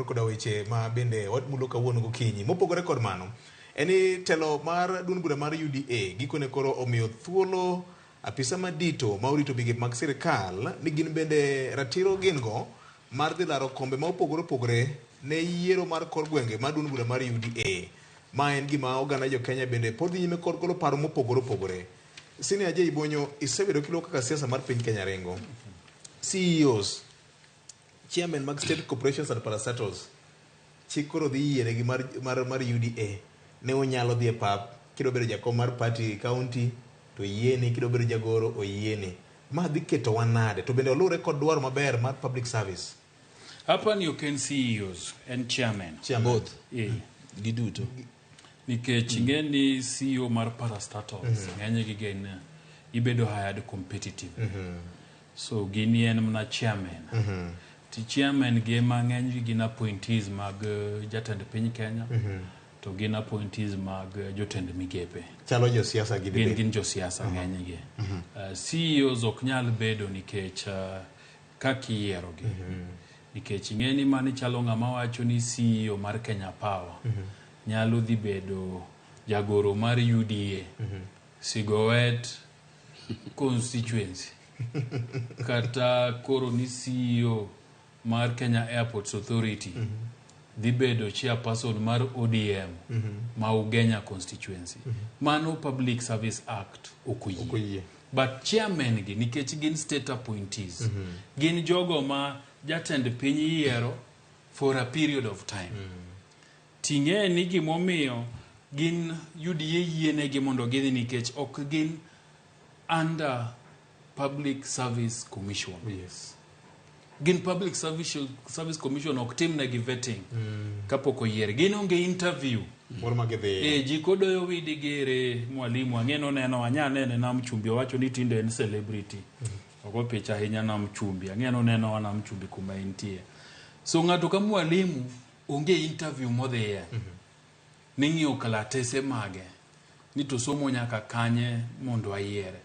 Koda weche ma bende wamulo kawuono gokinyi. Mopogore kod mano, en ni telo mar duond bura mar UDA gikone koro omiyo thuolo apisa madito ma orito migepe mag sirikal ni gin bende ratiro gin go mar dhi laro kombe ma opogore opogore ne yiero mar kor gwenge mar duond bura mar UDA. Ma en gima oganda jo Kenya bende pod dhi nyime kod golo paro mopogore opogore. Senior Jay Bonyo, isebedo kiluwo kaka siasa mar piny Kenya ringo. CEOs chairman mag state corporations and parastatals chik koro dhi yienegi mar, mar, mar UDA ne onyalo dhi e pap kidwa bedo jakom mar party county to oyieni kidwa bedo jagoro oyieni ma dhi ketowa nade to bende oluwre kod dwaro maber mar public service Hapa ni ok en CEOs, en chairman. Chairman. Both. Eh. Giduto. Nikech ing'e ni CEO mar parastatals ng'enygi gin ibedo hired competitive. So gini en mana chairman. Ti chairman gi ema ng'enygi gin appointees mag jatend piny Kenya to gin appointees mag jotend migepe. Chalo josiasa gi Gin gin josiasa ng'enygi. CEOs ok nyal bedo nikech kaka iyierogi. Nikech ing'e ni mani chalo ng'ama wacho ni CEO mar Kenya Power nyalo dhi bedo jagoro mar UDA Sigowet constituency kata koro ni CEO mar Kenya Airports Authority dhi bedo chairperson mar ODM ma Ugenya constituency. Mano Public Service Act ok oyie. But chairman gi nikech gin state appointees gin jogo ma jatend piny yiero for a period of time. Ting'e ni gimomiyo gin UDA yienegi mondo gidhi nikech ok gin under Public Service Commission. Yes. Gin Public Service Commission ok timnegi vetting kapok oyier. Gin onge interview. Moro ma gidhi. Ji kodoyo widi gere mwalimu ang'e noneno anya nene nam chumbi owacho ni tinde en celebrity. Ogo picha ahinya nam chumbi ang'e noneno nam chumbi kuma entie. So ng'ato ka mwalimu onge interview modhiye. Ning'iyo kalatese mage ni to somo nyaka kanye mondo ayiere.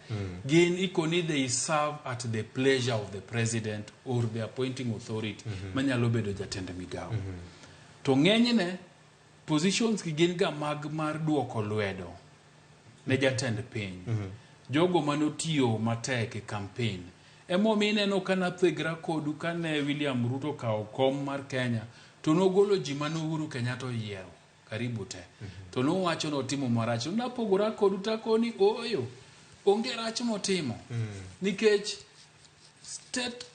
Gin ikoni they serve at the pleasure of the president or the appointing authority manyalo bedo jatend migawo. To ng'enyne positions gi gin ga mag mar duoko lwedo ne jatend piny. Jogo manotiyo matek e campaign. Emomiyo ineno ka nathegra kodu kane William Ruto okawo kom mar Kenya to nogolo ji mane Uhuru Kenyatta oyiero karibu te. To nowacho notimo marach. To napogora kodu takoni ooyo onge rach motimo. Nikech state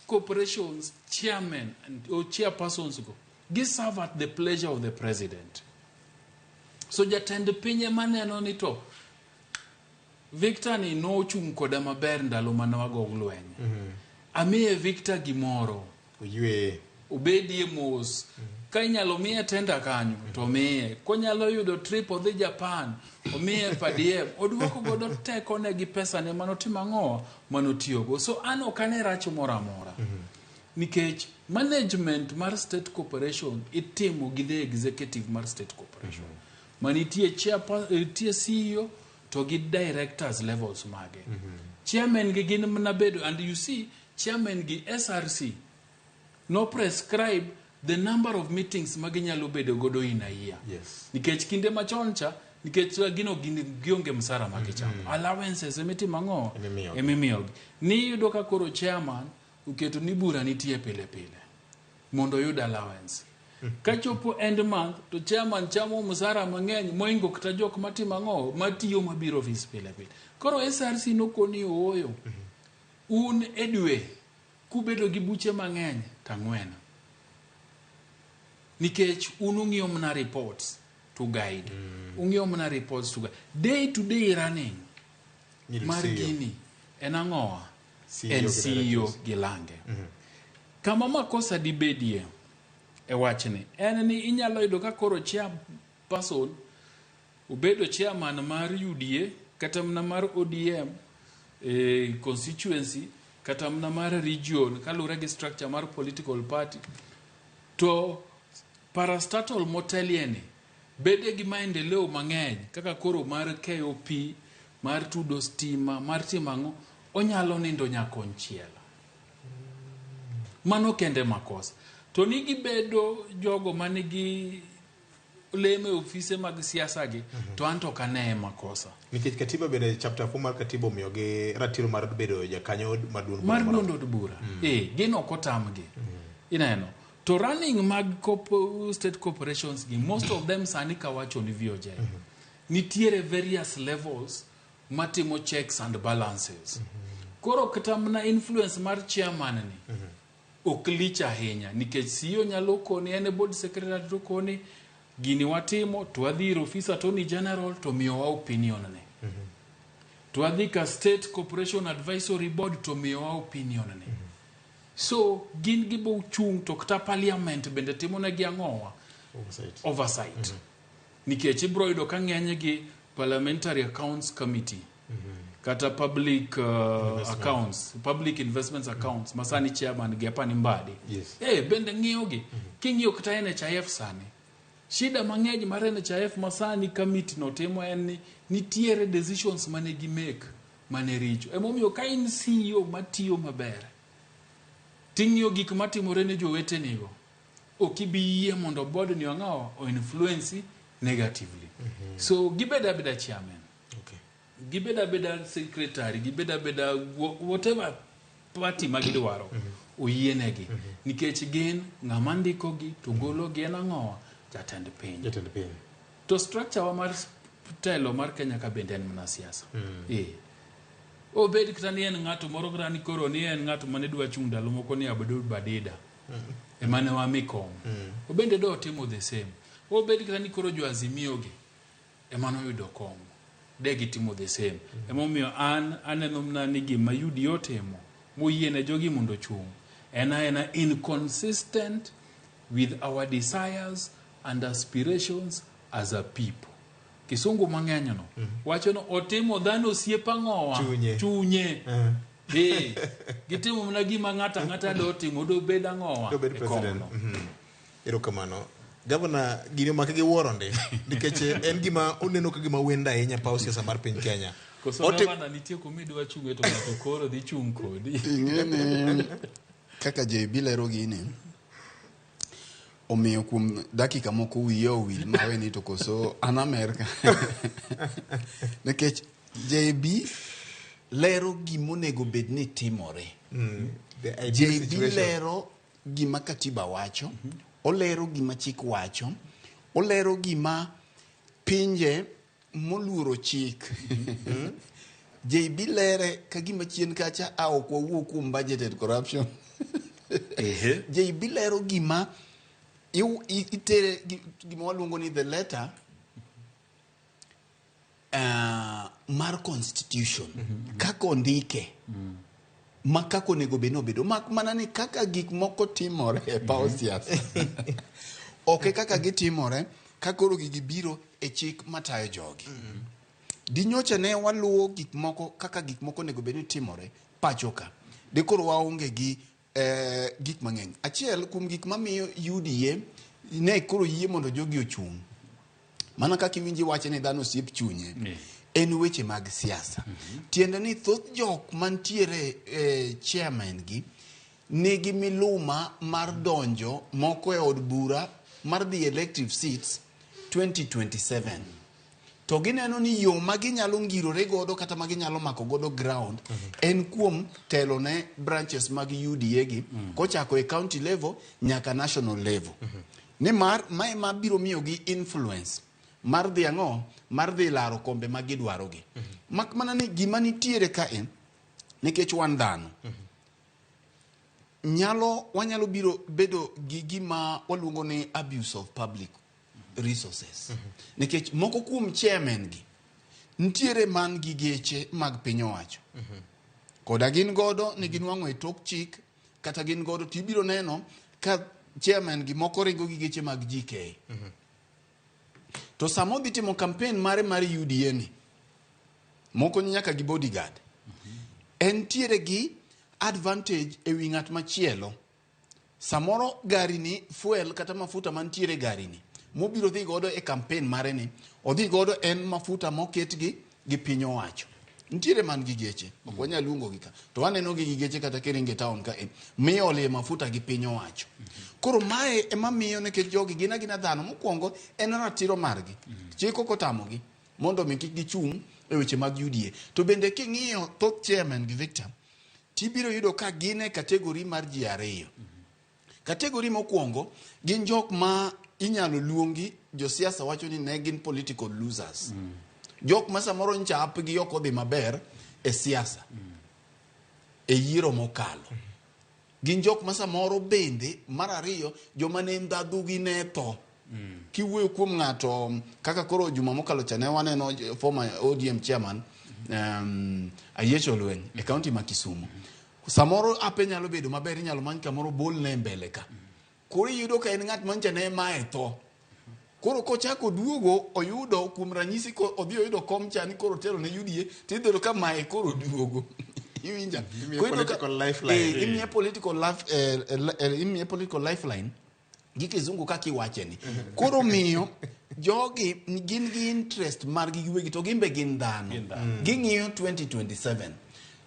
corporations chairmen and, or chairpersons go gi serve at the pleasure of the president. So jatend piny ema neno ni to Victor ni nochung' koda maber ndalo mane wago lweny. Amiye Victor gimoro. Oyueye. Obedie mos. Ka inyalo miye tender kanyo to miye. Konyalo yudo trip odhi Japan, omiye per diem. Oduoko godo tekone gi pesane manotimo ang'o? Manotiyogo. So an ok ane rach moro amora. Nikech management mar state corporation itimo gi the executive mar state corporation. Manitie nitie CEO to gi directors levels mage. Chairman gi gin mana bedo and you see chairman gi SRC no prescribe the number of meetings ma ginyalo bedo godo in a year. Yes. Nikech kinde machon cha nikech gino gin gionge msara ma gichamo. Allowances emitimo ang'o? Emimiyogi. Emimiyogi. Niyudo ka koro chairman oketo ni bura nitie pile pile mondo oyud allowance. Kachopo end month to chairman chamo msara mang'eny moingo kata jok matimo ang'o matiyo mabiro ofis pile pile. Koro SRC nokoni ooyo. Un e dwe kubedo gi buche mang'eny to ang'wen. Nikech un ung'iyo mana reports to guide. Ung'iyo mana reports to guide. Day to day running mar CEO. gini en ang'owa? CEO En gi CEO directors. gi lange. Kama makosa dibedie e wachni en ni inyalo yudo ka koro chairperson obedo chairman mar UDA kata mana mar ODM e constituency kata mana mar region kaluwore gi structure mar political party to parastatal motelie ni bede gi maendeleo mang'eny kaka koro mar keyo pi mar tudo stima mar timo ang'o onyalo nindo nyakonchiel. Mano kende makosa. To ni gibedo jogo manigi lemo e ofise mag siasa gi, to an to ok aneye makosa. Nikech katiba bende chapter 4 mar katiba omiyogi ratiro mar bedo jakanyo mar duond mar bura moro. duond od bura. Gin ok otamgi. Ineno. To running mag state corporations gi, most of them sani kawacho ni VOJ. Nitiere various levels matimo checks and balances. Koro kata mana influence mar chairman ni ok lich ahinya nikech CEO nyalo koni en e board secretary to koni gini watimo to wadhi ir office attorney general to miyowa opinion ne. To wadhi ka state corporation advisory board to miyowa opinion ne. So gin gibo chung' to kata parliament bende timo negi ang'owa? Oversight. Oversight. Nikech ibro yudo ka ng'enygi parliamentary accounts committee kata public accounts, public investments accounts masani chairman gi apani Mbadi. Bende ng'iyo gi. King'iyo kata NHIF sani, shida mang'eny mar NHIF masani committee no timo en ni nitiere decisions mane gi make mane richo. Emomiyo ka in CEO matiyo maber, ting'iyo gik matimore ne jowetenigo, ok ibi yie mondo board ni ang'o o influence negatively. So gibed abeda chairman, gibed abeda secretary, gibed abeda whatever party ma gidwaro, oyienegi. Nikech gin ng'ama ndikogi to gologi en ang'owa? Jatend piny. Jatend piny. To structure wa mar telo mar Kenya ka bende en mana siasa. Obed kata ni en ng'ato moro kata ni koro ni en ng'ato mane dwa chung' ndalo moko ni Abdul Badida. Emane wami kom. Obende do timo the same. Obed kata ni koro jo Azimio gi emane oyudo kom. De gitimo the same. Emomiyo an aneno mana ni gima UDA otimo moyiene jogi mondo ochung' en aena inconsistent with our desires and aspirations as a people. Kisungu mang'eny no wacho no otimo dhano osiep ang'owa? Chunye. Chunye. Gitimo mana gima ng'ato ang'ata do timo, do bed ang'owa? Do bed E president. komno. Erokamano. Gavana, gini omake gi wuoro ndi nikech en gima oneno ka gima wendo ahinya paw siasa mar piny Kenya. Koso gavana nitie kuma idwa chung'e to ng'ato koro dhi chung' kodi. Ing'e ni kaka JB lero gini, omiyo kuom dakika moko wiye owil mawe ni to koso an Amerka. Nikech JB lero gimonego bed ni timore. The ideal JB situation. lero gima katiba wacho, olero gima chik wacho, olero gima pinje moluoro chik. JB lere ka gima chien kacha a ok wawuo kuom budgeted corruption. JB lero gima itere gima waluongo ni the letter mar constitution kaka ondike ma kaka onego bed ni obedo, mak mana ni kaka gik moko timore e paw siasa ok e kaka gitimore ka koro gigi biro e chik matayo jogi. Dinyocha ne waluwo gik moko kaka gik moko onego bed ni timore pacho ka, de koro waonge gi gik mang'eny. Achiel kuom gik mamiyo UDA ne koro yie mondo jogi ochung', mana kaka iwinji wache ni dhano osiep chunye, en weche mag siasa. Tiende ni thoth jok mantiere chairman gi nigi miluma mar donjo moko e od bura mar dhi elective seats 2027. To gineno ni yo ma ginyalo ngirore godo kata ma ginyalo mako godo ground en kuom telo ne branches mag UDA gi kochako e county level nyaka national level. Nimar mae ma biro miyogi influence mar dhi ang'o? Mar dhi laro kombe ma gidwaro gi. Mak mana ni gima nitiere kae, nikech wan dhano, wanyalo biro bedo gi gima waluongo ni abuse of public resources. Nikech moko kuom chairman gi nitiere man gi geche mag piny owacho. Koda gin godo ni ginwang'o e tok chik kata gin godo tibiro neno ka chairman gi moko ringo gi geche mag GK. To sama odhi timo campaign mare mar UDA ni, moko nyaka gi bodyguard. Entiere gi advantage e wi ng'at machielo. Samoro gari ni fuel kata mafuta mantiere gari ni mobiro dhi godo e campaign mare ni, odhi godo en mafuta moket gi piny owacho. Nitiere man gi geche, ok wanyal luongo gi ka. To waneno gi gi geche kata kiringe town ka e, miolie mafuta gi piny owacho. Koro mae ema miyo nikech jogi gin agina dhano, mokwongo en ratiro margi. Chik ok otamogi mondo mi kik gichung' e weche mag UDA. To bende king'iyo thoth chairman gi Victor, tibiro yudo ka gin e category mar ji ariyo. Category mokwongo gin jok ma inyalo luongi josiasa wacho ni ne gin political losers. Jok ma samoro ncha apgi ok odhi maber e siasa. E yiero mokalo. Gin jok ma samoro bende mar ariyo joma ne ndhadhu gi ne tho. Kiwuoyo kuom ng'ato kaka koro juma mokalo cha ne waneno former ODM chairman Ayiech Olweny e county ma Kisumu. Samoro ape nyalo bedo maber inyalo many kamoro bolne e mbele ka. Koro iyudo ka en ng'at mancha ne mae tho. Koro kochako duogo oyudo kuom ranyisi ko odhi oyudo kom cha ni koro otelo ne UDA tidhi yudo ka mae koro duogo. Iwinja? Imiye Koro iyudo ka- political lifeline. Imiye political life, imiye political lifeline gi kizungu kaka iwache ni. Koro miyo jogi gin gi interest margi giwegi to gin be gin dhano. Gin dhano. Ging'iyo 2027.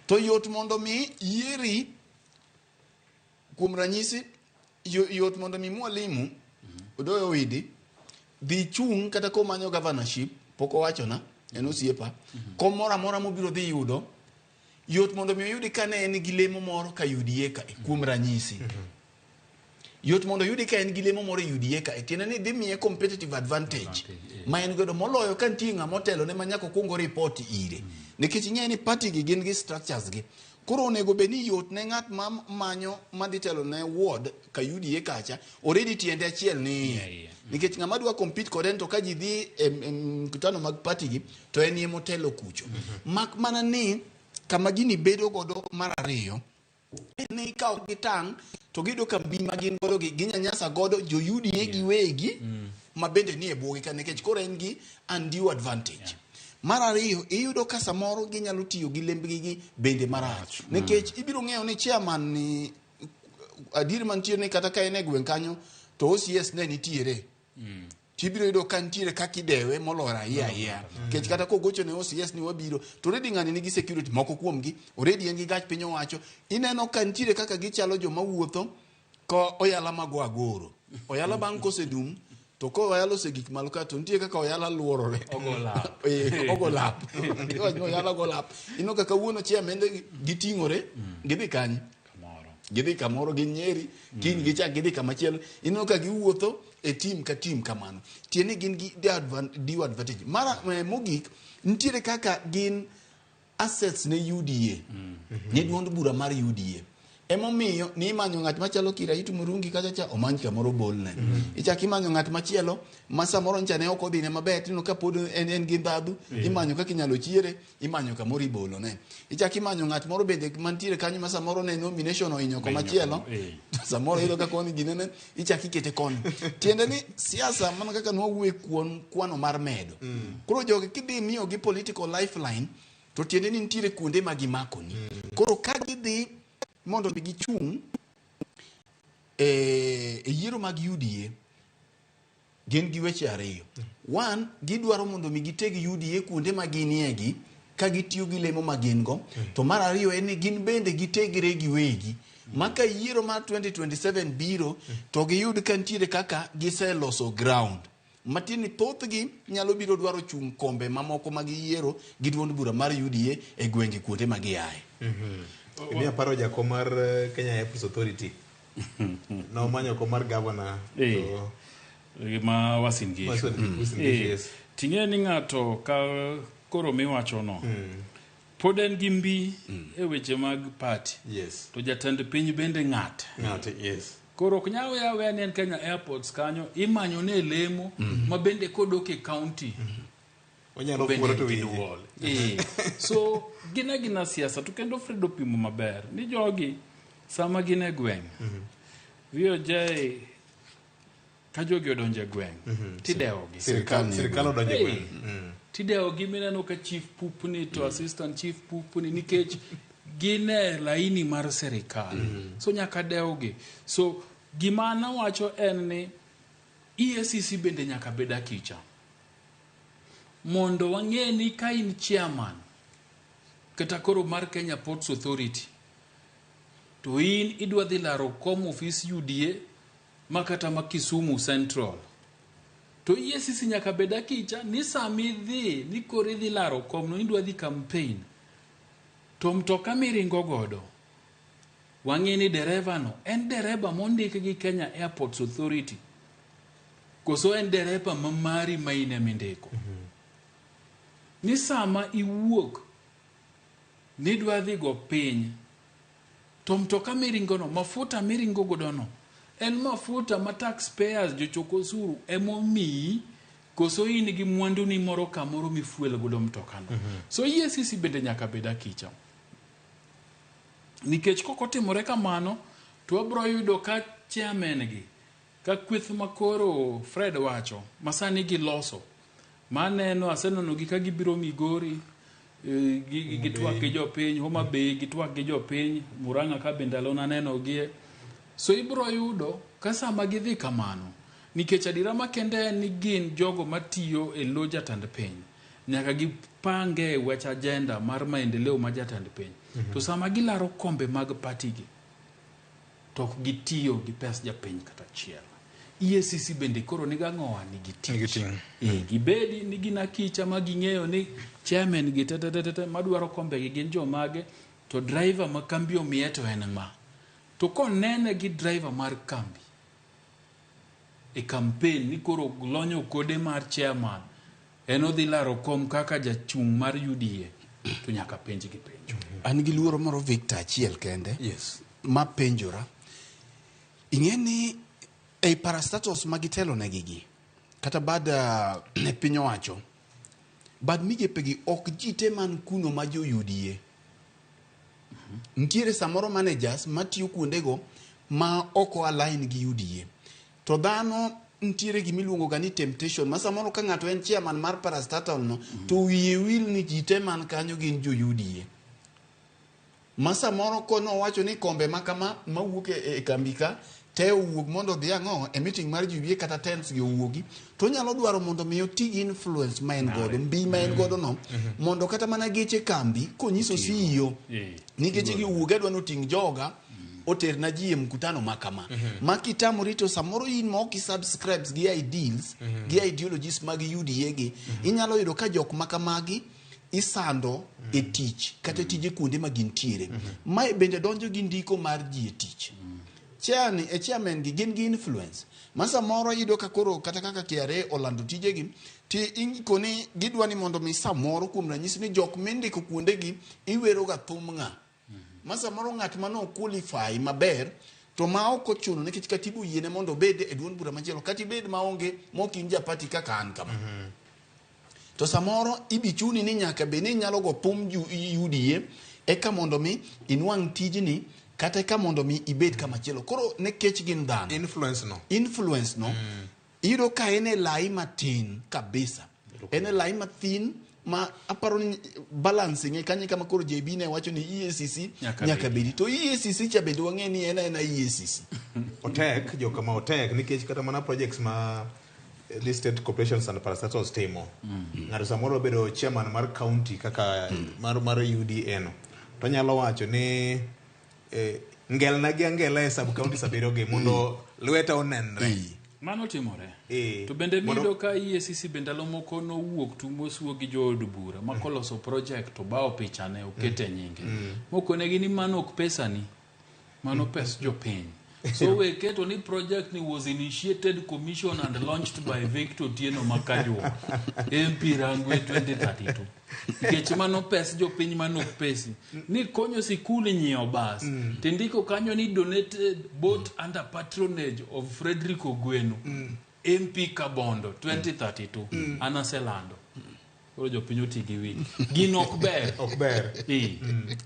To yot mondo mi yieri kuom ranyisi yot mondo mi mwalimu Odoyo Owidi dhi chung' kata komanyo governorship pok owachona en osiepa kom moro amora mobiro dhi yudo yot mondo mi oyudi ka ne en gi lemo moro ka UDA ka kuom ranyisi yot mondo oyudi ka en gi lemo moro e UDA ka tiende ni dhi miye competitive advantage ma en godo moloyo ka nitie ng'ama otelo ne ma nyaka okuong report ire nikech ing'eyo ni party gi gin gi structures gi koro onego bed ni yot ne ng'at ma manyo madhi telo ne ward ka UDA kacha already tiende achiel ni iye nikech ng'ama dwa compete kode en to ka ji dhi e mkutano mag party gi to en ema otelo kucho mak mana ni kama gini bedo godo mar ariyo en ni ka ok gitang' to giyudo ka mbi ma gin godo gi ginyanyasa godo jo UDA giwegi ma bende nie bwogi ka nikech koro en gi undue advantage. Mar ariyo iyudo ka samoro ginyalo tiyo gi lembgi gi bende marach nikech ibiro ng'eyo ni chairman ni adier mantie ni kata ka en e gweng' kanyo to OCS ne nitiere tibiro yudo ka nitiere kaka idewe moloyo raia ahiya nikech kata kogocho ne OCS ni wabiro to already ng'ani nigi security moko kuomgi already en gi gach piny owacho ineno ka nitiere kaka gichalo joma wuotho ko oyala mago agoro oyala bang' kosedum to ko oyala osegik malo ka to nitie kaka oyala luorore Ogo lap. Ogo lap. Iwacho ni oyala go lap ineno ka kawuono chairmende giting'ore gidhi kanye Kamoro. gidhi kamoro gin Nyeri kiny gichak gidhi kamachielo ineno ka giwuotho e team ka team kamano tiende ni gin gi due advantage mar mogik nitiere kaka gin assets ne UDA ne duond bura mar UDA emomiyo ni imanyo ng'at machalo Kiraitu Murungi kacha cha omany kamoro bolne ichak imanyo ng'at machielo ma samoro ncha ne ok odhine maber tineno ka pod en gi ndhadhu imanyo kaka inyalo chiere imanyo kamoro ibolone ichak imanyo ng'at moro bende mantiere kanyo ma samoro ne nomination ohinyo komachielo samoro iyudo ka koni ginene ichak ikete koni tiende ni siasa mana kaka nwawuoye kuon kwano mar medo koro jogi kidhi miyogi political lifeline to tiende ni nitiere kuonde ma gimakoni koro ka gidhi mondo mi gichung' e yiero mag UDA gin gi weche ariyo one gidwaro mondo mi giteg UDA kuonde ma giniegi ka gitiyo gi lemo ma gin go to mar ariyo en ni gin bende gitegre giwegi ma ka yiero mar 2027 biro to giyud ka nitiere kaka giseloso ground matiende ni thothgi nyalo biro dwaro chung' kombe mamoko mag yiero gi duond bura mar UDA e gwenge kuonde ma giaye. Imiya paro jakom mar Kenya Airports Authority nomanyo kom mar governor to Ma Uasin Gishu. Uasin Gishu, yes. Ting'e ni ng'ato ka koro miwachono pod en gi mbi e weche mag party. Yes. To jatend piny bende ng'ate. Ng'ate, yes. Koro ok nyal weya aweya ni en Kenya Airports kanyo imanyo ne lemo ma bende kodok e county Onyalo bende fuoro to en gi winje. duol. So gin agina siasa to kendo Fred opimo maber ni jogi sama gin e gweng' VOJ ka jogi odonjo e gweng' tidewogi. Sirikal odonjo e gweng'. Tidewogi mineno ka chief pupni to assistant chief pupni nikech gin e laini mar sirikal. So nyaka dewgi. So gima nawacho en ni EACC bende nyaka bed akicha. Mondo wang'e ni ka in chairman Kata koro mar Kenya Ports Authority. To in idwa dhi laro kom ofis UDA ma kata ma Kisumu Central. To EACC nyaka bed akicha ni sama idhi ni koro idhi laro komno idwa dhi campaign. To mtoka miringo godo wang'e ni dereva no en dereba mondik gi Kenya Airports Authority koso en dereba ma mari ma in ema indiko. Ni sama iwuok nidwa dhi go piny to mtoka miringo no mafuta miringo godo no en mafuta ma taxpayers jochok osuru emomiyi koso in gi mwandu ni moro kamoro mifuel godo mtokano. So EACC bende nyaka bed akicha. Nikech kokotimore kamano to wabro yudo ka chairman gi ka kweth makoro Fred wacho masani giloso maneno aseneno gi ka gibiro Migori gitwak gi jopiny Homa Bay gitwak gi jopiny Murang'a ka be ndalo naneno gie so ibro yudo ka sama gidhi kamano nikech adiera makende en ni gin jogo matiyo e lo jatend piny nyaka gipange wach agenda mar maendeleo ma jatend piny to sama gilaro kombe mag party gi to ok gitiyo gi pes japiny kata achiel. EACC bende koro nigang'owa nigi Nigi tich. ting'. Gibedi ni gin akicha ma ging'eyo ni chairman gi tetetete madwaro kombe gi gin jomage to driver ma kambi omiye to en ng'a. To konene gi driver mar kambi e campaign ni koro lonyo kode mar chairman en odhi laro kom kaka jachung' mar UDA to nyaka penj gi penjo. An gi luoro moro Victor achiel kende. Yes. Ma penjora. Ing'e ni ei parastatals ma gitelo negi gi kata bad e piny owacho bad migepe gi ok ji te man kuno ma jo UDA. Nitiere samoro managers matiyo kuondego ma ok o align gi UDA. To dhano nitiere gimiluongo ga ni temptation ma samoro ka ng'ato en chairman mar parastatal no to wiye wil ni ji te man kanyo gin jo UDA. Ma samoro kono wacho ni kombe ma kama mawuok e kambi ka te owuog mondo odhi ang'o e meeting mar UDA kata tents gi owuogi to onyalo dwaro mondo mi oti gi influence ma en godo mbi ma en godo no mondo kata mana geche kambi konyiso CEO ni geche gi owuog adwa ni oting' joga oterna ji e mkutano ma kama ma kitamori to samoro in ma ok i-subscribes gi ideals gi ideologies mag UDA gi inyalo yudo ka jok ma kamagi isando e tich kata tije kuonde ma gintiere. Mae bende donjo gi ndiko mar ji e tich. Chairni, e chairman gi gin gi influence. Ma samoro iyudo ka koro kata kaka KRA olando tijegi, ti ikoni gidwa ni mondo mi samoro kuom ranyisi ni jok mindiko kuondegi iwero ga thum ng'a. Ma samoro ng'at mano qualify maber to ma ok ochuno nikech katiba oyiene mondo obed e duond bura machielo kata ibed maonge mok in ja party kaka an kama. To samoro ibi chuni ni nyaka bed ni inyalo go thum UDA eka mondo mi inwang' tijni kata eka mondo mi ibed kama chielo. Koro nikech gin dhano. Influence no. Influence no. Iyudo ka en e lai matin kabisa. En e lai mathin ma aparo ni balancing e kanyo kama koro JB ne wacho ni EACC nyaka bedi. To EACC cha bende wang'e ni en aena EACC. Otek, jokama otek nikech kata mana projects ma listed corporations and parastatals timo. Ng'ato samoro bedo chairman mar county kaka mar UDA no. To nyalo wacho ni ngelna gi angela e sub county abiriyo gi mondo lweta onenre. Mano timore. To bende miyudo ka EACC be ndalo moko nowuok tumosuo gi jood bura ma koloso project to bao pichane okete nyinge. Mokonegi ni mano ok pesani, mano pes jopiny. So we keto ni project ni was initiated, commissioned and launched by Victor Otieno Makajwa, MP Rangwe 2032. Nikech mano pes jopiny mano ok pesi. Ni konyo sikul nyiewo bas. Tindiko kanyo ni donated bought under patronage of Frederick Ogweno. MP Kabondo 2032. An aselando. Koro jopiny oti gi wigi. Gino ok ber. Ok ber.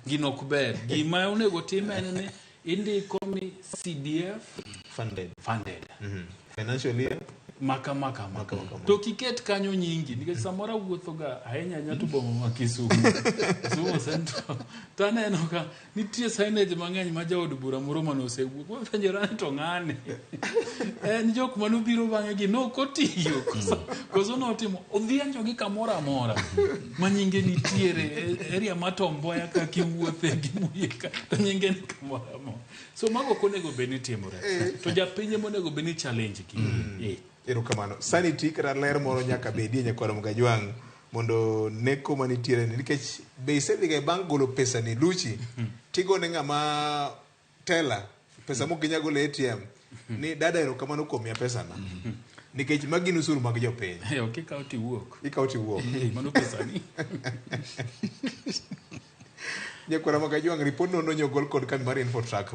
Gino ok ber. Gima onego tim en ni indiko ni CDF funded. Funded. Financial year. Maka kama. Maka kama. To kiket kanyo nyingi nikech samoro awuotho ga ahinya ahinya to boma ma Kisumu. Kisumu Central. To aneno ka nitie signage mang'eny ma jaod bura moro mane osewuok. Wapenjora ni to ng'ane. En jok manobiro bang'e gi nok otiyo koso, koso notimo odhianjo gi kamoro amora ma nyinge nitiere e- area ma Tom Mboya ka kiwuothe gi Muye ka to nyinge ni kamoro amora. So mago ok onego bed ni timore. To japiny ema onego bed ni challenge gi. Eh. Erokamano. Sanity kata ler moro nyaka bedie nyakwar Mgajwang' mondo neko manitiere ni nikech be isedhiga e bank golo pesa ni luchi tigone ng'ama tela pesa mok ginyal golo e ATM ni dada erokamano kuom miya pesana nikech magi gin usuru mag jopiny Eh, ok ikaw tiwuok. ikawo tiwuok Eh, mano pesani. nyakwar Mgajwang' ripod no nonyo gol kod kambi mar Infotrack.